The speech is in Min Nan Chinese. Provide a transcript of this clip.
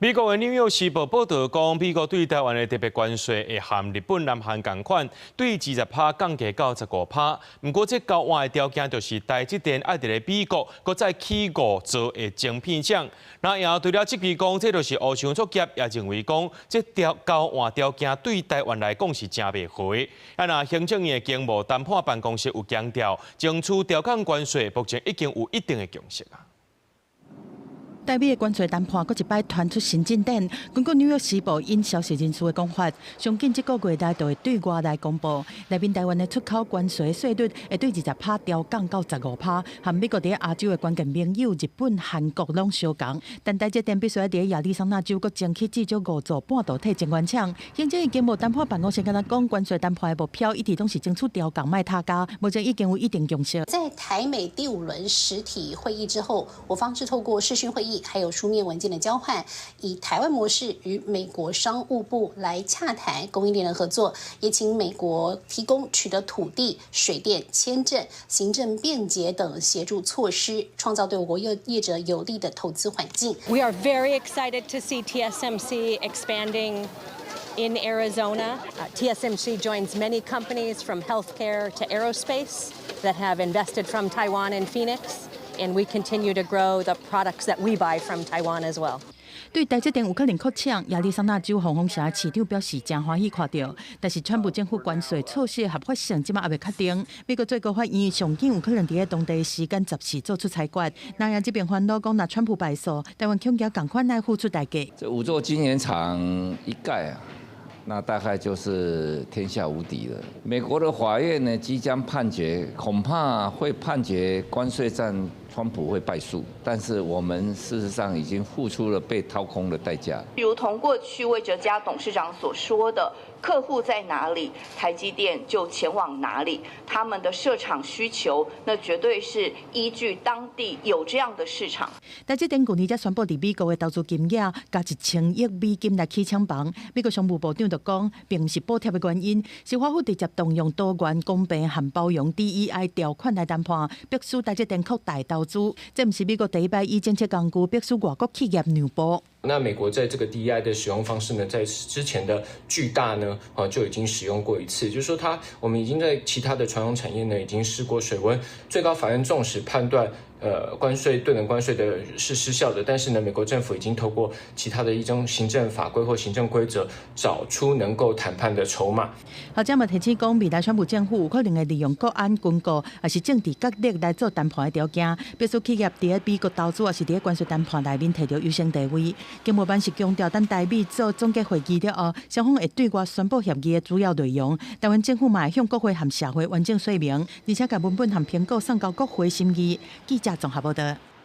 美國的紐約時報報導講，美國對台灣的特別關稅會和日本、南韓仝款，對20趴降低到15趴。毋過，這交換的條件就是台積電愛佇咧美國閣再起五座的晶片廠。那也除了質疑講，這就是烏箱作業，也認為講這條交換條件對台灣來講是誠袂好的。啊，若行政院的經貿談判辦公室有強調，爭取調降關稅，目前已經有一定的共識啊。台美的關稅談判閣一擺傳出新進展。根據紐約時報引消息人士的講法，上緊這個月內就會對外來公布，內面台灣的出口關稅稅率會對20趴調降到15趴，和美國佇亞洲的關鍵盟友日本、韓國攏相仝。但台積電必須愛佇亞利桑那州閣爭起至少五座半導體晶圓廠。行政院經貿談判辦公室敢若講，關稅談判的目標一直攏是爭取調降，莫疊加，目前已經有一定共識。在台美第五輪實體會議之後，我方是透過視訊會議，還有書面文件的交換，以台灣模式與美國商務部來洽談供應鏈的合作，也請美國提供取得土地、水電、簽證、行政便捷等協助措施，創造對我國業業者有利的投資環境。 We are very excited to see TSMC expanding in Arizona. TSMC joins many companies from healthcare to aerospace that have invested from Taiwan and Phoenix. And we continue to grow the products that we buy from Taiwan as well. 對台積電有可能擴廠，亞利桑那州黃蜂城的市長表示誠歡喜看著，但是川普政府關稅措施的合法性這馬猶未確定。美國最高法院上緊有可能佇咧當地時間10時做出裁決。那樣這邊煩惱講，若川普敗訴，台灣恐驚仝款愛付出代價。這五座晶圓廠一蓋啊，那大概就是天下無敵了。美國的法院呢，即將判決，恐怕會判決關稅戰，川普會敗訴。但是我們事實上已經付出了被掏空的代價。如同過去魏哲家董事長所說的，客戶在哪裡，台積電就前往哪裡。他們的設廠需求，那絕對是依據當地有這樣的市場。台積電舊年才宣布佇美國的投資金額加1000億美金來起廠房。美國商務部長就講，並毋是補貼的原因，是華府直接動用多元、公平和包容 DEI 條款來談判，迫使台積電擴大投資。這毋是美國第一擺以政策工具迫使外國企業讓步。那美國在這個 DEI 的使用方式呢，在之前的巨大呢，啊就已經使用過一次，就是說，它我們已經在其他的傳統產業呢，已經試過水溫。最高法院縱使判斷，關稅對等關稅的是失效的，但是呢，美國政府已經透過其他的一種行政法規或行政規則，找出能夠談判的籌碼。學者嘛提醒講，未來川普政府有可能會利用國安、軍購，抑是政治角力來做談判的條件，迫使企業佇咧美國投資，抑是佇咧關稅談判內面提著優先地位。經貿辦是強調，等台美做總結會議了後，雙方會對外宣布協議的主要內容。台灣政府嘛會向國會和社會完整說明，而且共文本和評估送交國會審議。記者綜合報導。